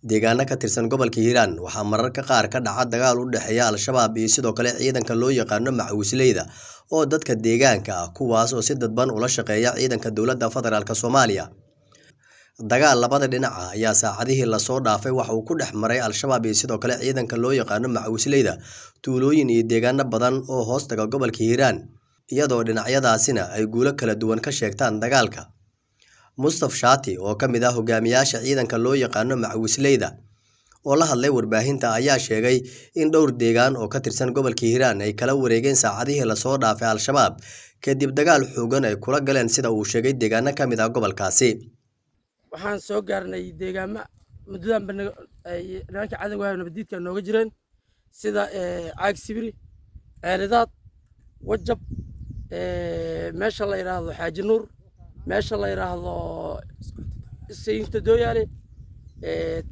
Deegaano ka tirsan gobolka Hiiraan waxaa mararka qaar ka dhaca dagaal u dhexeeya Al-shabaab iyo sidoo kale ciidanka loo yaqaano Macawisleyda oo dadka deegaanka ah, kuwaas oo si dadban ula shaqeeya ciidanka dowladda federaalk Soomaaliya. Dagaal labada dhinac ah ayaa saacadihii lasoo dhaafay waxa uu ku dhex maray Al-shabaab iyo sidoo kale ciidanka loo yaqaano Macawisleyda tuulooyin iyo deegaano badan oo hoos taga gobolka Hiiraan, iyadoo dhinacyadaasina ay guulo kala duwan ka sheegtaan dagaalka. Mustaf Shaati oo ka mid ah hogaamiyaasha ciidanka loo yaqaano Macawisleyda oo la hadlay warbaahinta ayaa sheegay in dhowr deegaan oo ka tirsan gobolka Hiiraan ay kala wareegeen saacadihii lasoo dhaafay Al-shabaab kadib dagaal xooggan ay kula galeen, sida uu sheegay, deegaano ka mid ah gobolkaasi. Waxaan soo gaarnay deegaamo muddadanba ay nimanka cadowga nabadiidka nooga jireen, sida Caag Sibiri, Ceelidaad, Wajab, meesha la yidhaahdo Xaaji Nuur, meesha la yidhaahdo Sayinta Dooyaale,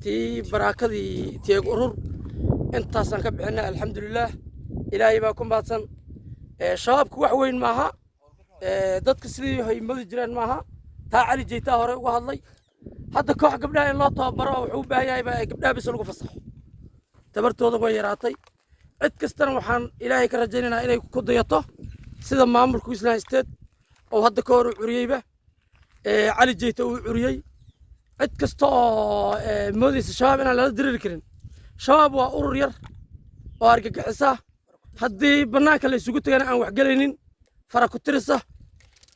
tii Baraakadii, Teeg Urur. Intaasaan ka bixinay, alxamdulilaah, Ilaahay baa ku mahadsan. Shabaabku wax weyn maaha, dadka sidii hay modi jireen maaha. Taa Cali Jeytaa hore uga hadlay. Hadda koox gabdhaha in loo tababaro oo wuxuu u baahan yahay baa gabdhaha bis lagu fasaxo, tabartooda way yaraatay. Cid kastana waxaan Ilaahay ka rajaynaynaa inay ku dayato sida maamulka Puntland State oo hadda ka hor u curiyeyba, Cali Jeyta uu curiyey. Cid kasta oo moodaysa Shabaab inaan lala diriiri karin, Shabaab waa urur yar oo argagixisa, haddii bannaanka la isugu tagana aan waxgelaynin, fara ku tirisa.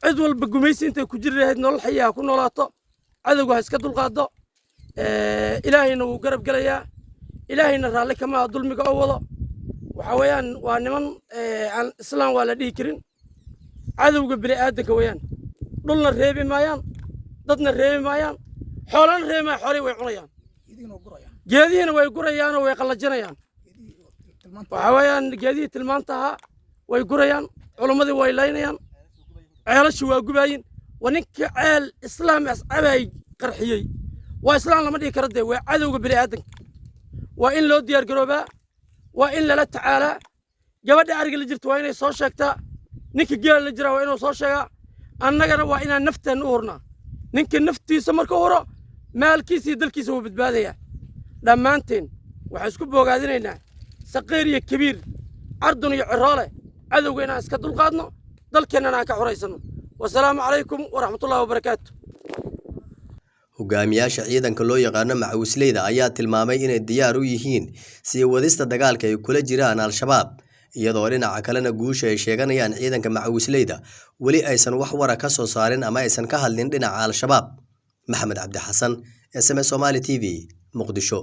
Cid walba gumaysi intay ku jiri lahayd nolol xayi ha ku noolaato, cadowga ha iska dulqaado. Ilaahayna wuu garab gelayaa, Ilaahayna raalli kama aha dulmiga oo wado. Waxa weeyaan waa niman aan islaam waa la dhihi karin, cadowga bini aadanka weeyaan. Dhulna reebi maayaan, dadna reebi maayaan, xoolana reebi maayaan. Xoolihii way cunayaan, geedihiina way gurayaanoo way qallajinayaan. Waxa weeyaan geedihii tilmaanta ahaa way gurayaan, culummadii way laynayaan, ceelashii waa gubayin. Waa ninka ceel islaam ascabaay qarxiyey, waa islaam lama dhihi karo dee, waa cadowga bini aadanka. Waa in loo diyaar garoobaa, waa in lala tacaalaa. Gabadha ariga la jirta waa inay soo sheegtaa, ninka geela la jiraa waa inuu soo sheegaa. Annagana waa inaan nafteenna u hurnaa. Ninka naftiisa marka huro, maalkiisa iyo dalkiisa wuu badbaadayaa. Dhammaanteen waxaan isku boogaadinaynaa, saqiir iyo kabiir, cardun iyo ciroole, cadowga inaan iska dulqaadno, dalkeennana aan ka xoraysanno. Wasalaamu calaykum waraxmatullahi wabarakaatu. Hogaamiyaasha ciidanka loo yaqaano Macawisleyda ayaa tilmaamay inay diyaar u yihiin sii wadista dagaalka ay kula jiraan Al-shabaab, iyadoo dhinaca kalena guusha ay sheeganayaan ciidanka Macawisleyda weli aysan wax wara ka soo saarin ama aysan ka hadlin dhinaca Al-shabaab. Maxamed Cabdi Xasan, SMS Somali TV, Muqdisho.